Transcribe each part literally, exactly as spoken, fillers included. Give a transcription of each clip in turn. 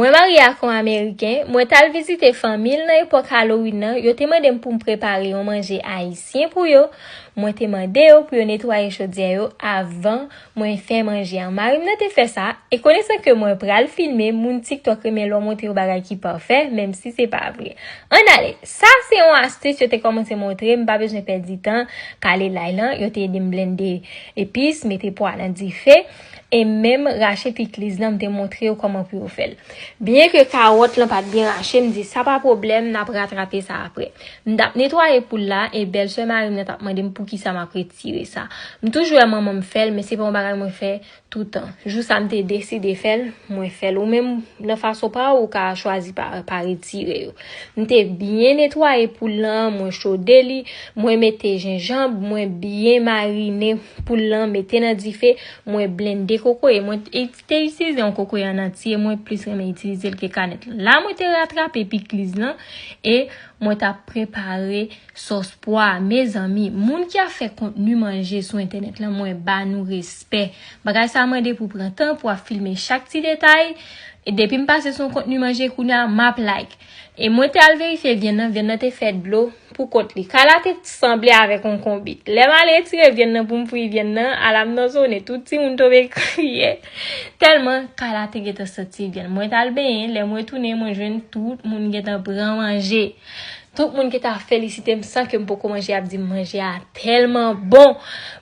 Mwen marye ak yon Ameriken, mwen t al vizite fanmi l nan epòk Halloween nan, yo te mande m pou m prepare yon manje ayisyen pou yo. Mwen te mande yo pou yo netwaye chodyè yo avan mwen fè manje an. Mari m nan te fè sa, e konesan ke mwen pral filme, moun TikTok renmen lè w montre yo bagay ki pafè, menm si se pa vre. Ann ale, sa se yon astis yo te kòmanse montre m, m pa bezwen pèdi tan, kale lay lan, yo te ede m blende epis, mete pwa nan dife, e menm rache pikliz lan, m te montre yo kòman pou yo fè l. Byen ke kawòt lan pa t byen rache, m di, "Sa pa pwoblèm, n ap ratrape sa apre." M t ap netwaye poul la, e bèlsè mari m nan t ap mande m poukisa m ap retire sa. M toujou wè manman m fè l, men se pa yon bagay mwen fè toutan. Jou sa m te deside fè l, mwen fè l. Ou menm, nan fason pa w, ou ka chwazi pa, pa retire yo. M te byen netwaye poul lan, mwen chode li, mwen mete jenjanm, mwen byen marine poul lan, mete nan dife, mwen blende kokoye. Mwen te itilize yon kokoye an antye, mwen plis renmen itilize l ke kanèt lan. La, mwen te ratrape pikliz lan e mwen t ap prepare sòs pwa. Mezanmi, moun ki ap fè kontni manje sou entènèt lan, mwen ba nou respè. Bagay sa mande pou pran tan, pou ap filme chak ti detay. E depi m pase sou yon kontni manje, kounye a, m ap like. E mwen te al verifye vyann nan, vyann nan te fè dlo pou kont li. Kay la te sanble avèk yon konbit. Lè m al retire vyann nan pou m fri vyann nan, alam nan sonnen, tout timoun tonbe kriye. Tèlman kay la te gentan santi vyann. Mwen t al benyen, lè mwen tounen, mwen jwenn tout moun gentan pran manje. Tout moun gentan felisite m san ke m poko manje, ap di m manje a tèlman bon.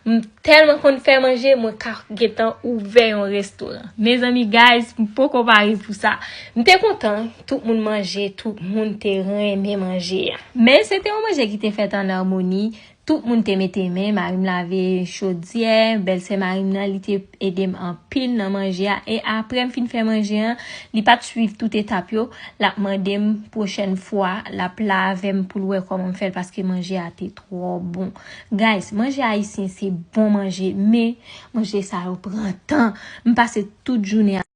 M tèlman konn fè manje, mwen ka gentan ouvè yon restoran. Mezanmi, guys, m poko pare pou sa. M te kontan, tout moun manje, tout moun te renmen manje a. Men se te yon manje ki te fèt an amoni. Tout moun te mete men, mari m lave chodyè, bèlsè mari m nan, li te ede m anpil nan manje a. E apre m fin fè manje an, li pa t swiv tout etap yo, l ap mande m pwochèn fwa, l ap la avè m pou l wè kòman m fè l, paske manje a te twò bon. Guys, manje ayisyen se bon manje, men manje sa yo pran tan. M pase tout jounen